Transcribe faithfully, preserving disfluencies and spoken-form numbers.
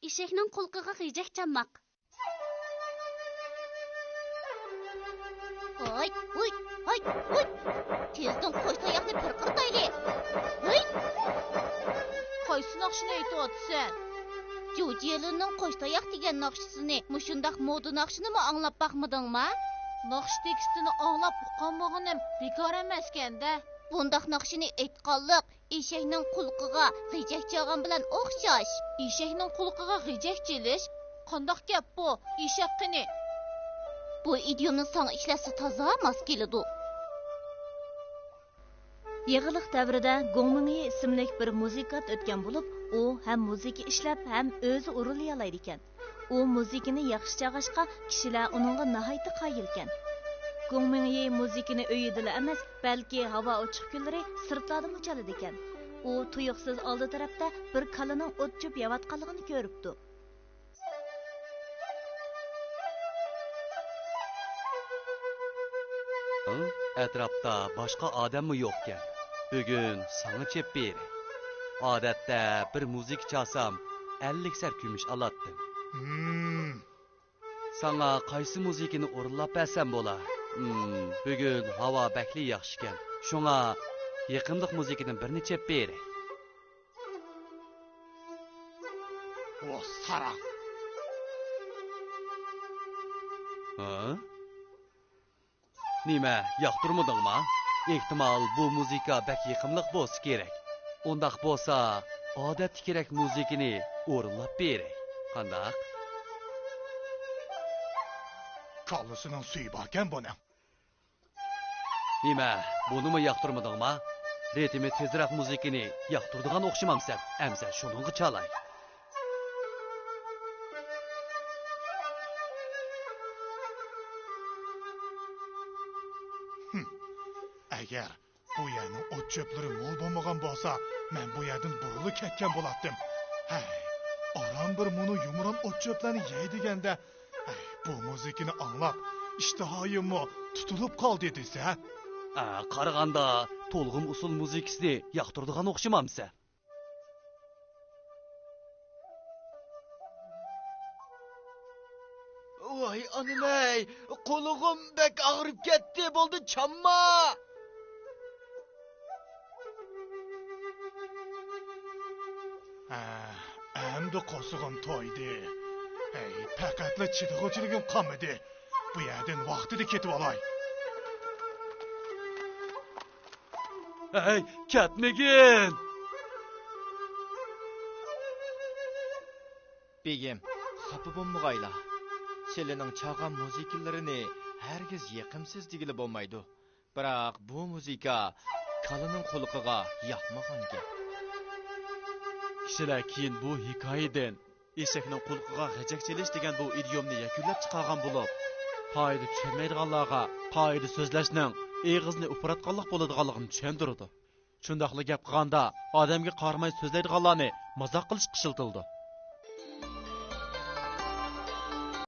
ئېشەكنىڭ قۇلىقىغا غىجەك چالماق. ھاي، ھۇي، ھاي، ھۇي! تېزدىن قوش تاياقنى پىرقىرىتايلى. ھۇي! قايسى ناخشىنى ئېيتىۋاتىسەن؟ جۇجيېلىننىڭ قوش تاياق دېگەن ناخشىسىنى، مۇشۇنداق مودا ناخشىنىمۇ ئاڭلاپ باقمىدىڭما؟ ناخشا تېكىستىنى ئاڭلاپ ئۇققان بولغىنىم بىكار ئەمەسكەن-دە. بۇنداق ناخشىنى ئېيتقانلىق ئېشەكنىڭ قۇلىقىغا غىجەك چالغان بىلەن ئوخشاش. ئېشەكنىڭ قۇلىقىغا غىجەك چېلىش؟ قانداق گەپ بۇ؟ ئېشەك قېنى؟ بۇ ئىدىيومنى ساڭا ئىشلەتسە تازا ماس كېلىدۇ. يېغىلىق دەۋرىدە گوڭ مىڭيى ئىسىملىك بىر مۇزىكانت ئۆتكەن بولۇپ، ئۇ ھەم مۇزىكا ئىشلەپ، ھەم ئۆزى ئۇرۇلىيالايدىكەن. ئۇ مۇزىكىنى ياخشى چالغاچقا، كىشىلەر ئۇنىڭغا ناھايىتى قايىلكەن. گوڭ مىڭيى مۇزىكىنى ئۆيىدىلا ئەمەس، بەلكى ھاۋا ئوچۇق كۈنلىرى سىرتلاردىمۇ چالىدىكەن. ئۇ تۇيۇقسىز ئالدى تەرەپتە بىر كالىنىڭ ئوت چۆپ يەۋاتقانلىقىنى كۆرۈپتۇ. ھىڭ، ئەتراپتا باشقا ئادەممۇ يوقكەن. بۈگۈن ساڭا چېپ بېرەي. ئادەتتە بىر مۇزىكا چالسام، ئەللىك سەر كۈمۈش ئالاتتىم. ھىم. ساڭا قايسى مۇزىكىنى ئورۇنلاپ بەرسەم بولا؟ ھىم، بۈگۈن ھاۋا بەكلا ياخشىكەن. شۇڭا يېقىملىق مۇزىكىدىن بىرنى چېپ بېرەي. ۋاھ، ساراڭ! ھە؟ نېمە، ياقتۇرمىدىڭما؟ ئېھتىمال، بۇ مۇزىكا بەك يېقىملىق بولسا كېرەك. ئۇنداق بولسا، ئادەتتىكىرەك مۇزىكىنى ئورۇنلاپ بېرەي. قانداق؟ كاللىسىنىڭ سۈيى باركەن بۇنىڭ. نېمە، بۇنىمۇ ياقتۇرمىدىڭما؟ رىتىمى تېزرەك مۇزىكىنى ياقتۇرىدىغان ئوخشىمامسەن؟ ئەمسە شۇنىڭغا چالاي. ھىم، ئەگەر بۇ يەرنىڭ ئوت-چۆپلىرى مول بولمىغان بولسا، مەن بۇ يەردىن بۇرۇلۇپ كەتكەن بولاتتىم. ھەي، ئاران بىر مۇنۇ يۇمران ئوت-چۆپلەرنى يەي دېگەندە، ھەي، بۇ مۇزىكىنى ئاڭلاپ، ئىشتىھايىممۇ تۇتۇلۇپ قالدى دېسە. ئە، قارىغاندا، تولغىن ئۇسسۇل مۇزىكىسىنى ياقتۇرىدىغان ئوخشىمامسەن؟ ۋاي ئانىمەي، قۇلىقىم بەك ئاغرىپ كەتتى، بولدى چامما! ھە، ئەمدى قورسىقىم تويدى. ھەي، پەقەتلا چىدىغۇچىلىكىم قالمىدى. بۇ يەردىن ۋاقتىدا كېتىۋالاي. ھەي، كەتمىگىن! بېگىم، خاپا بولمىغايلا. چىلىنىڭ چالغان مۇزىكىلىرىنى ھەرگىز يېقىمسىز دېگىلى بولمايدۇ. بىراق بۇ مۇزىكا كالىنىڭ قۇلىقىغا ياقمىغان گەپ. كىشىلەر كېيىن بۇ ھېكايىدىن ئېشەكنىڭ قۇلىقىغا غىجەك چېلىش دېگەن بۇ ئىدىيومنى يەكۈنلەپ چىقارغان بولۇپ، پائىدە چۈشەنمەيدىغانلارغا پائىدە سۆزلەشنىڭ ئېغىزنى ئۇپراتقانلىق بولىدىغانلىقىنى چۈشەندۈرىدۇ. شۇنداقلا گەپ قىلغاندا، ئادەمگە قارىماي سۆزلەيدىغانلارنى مازاق قىلىشقا ئىشلىتىلىدۇ.